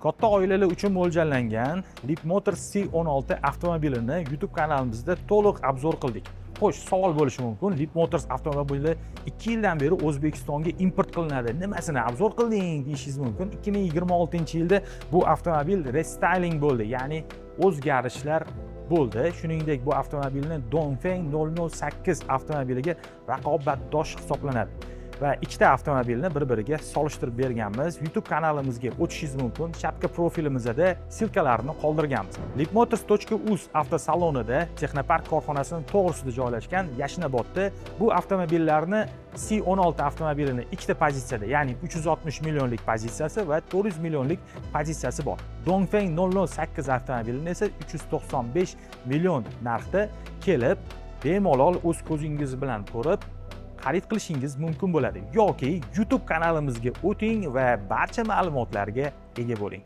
Katta oilalar uchun mo'ljallangan Leapmotor C16 avtomobilini YouTube kanalimizda to'liq обзор qildik. Xo'sh, savol bo'lishi mumkin: Leapmotors avtomobili 2 yildan beri O'zbekistonga import qilinadi, nimasini обзор qilding, deyishingiz mumkin. 2026 yilda bu avtomobil рестайлинг bo'ldi, ya'ni o'zgarishlar bo'ldi. Shuningdek, bu avtomobilni Dongfeng 008 avtomobiliga raqobatdosh hisoblanadi va ikkita avtomobilni bir biriga solishtirib berganmiz. YouTube kanalimizga o'tishingiz mumkin, шапка profilimizda ссылка larni qoldirganmiz. Leapmotors.uz avtosalonida, Texnopark korxonasini to'g'risida joylashgan Yashnobodda bu avtomobillarni, C16 avtomobilini ikkita pozitsiyada, ya'ni 360 millionlik pozitsiyasi va 400 millionlik pozitsiyasi bor. Dongfeng 008 avtomobilini esa 395 million narxda kelib, bemalol o'z ko'zingiz bilan ko'rib xarid qilishingiz mumkin bo'ladi yoki YouTube kanalimizga o'ting va barcha ma'lumotlarga ega bo'ling.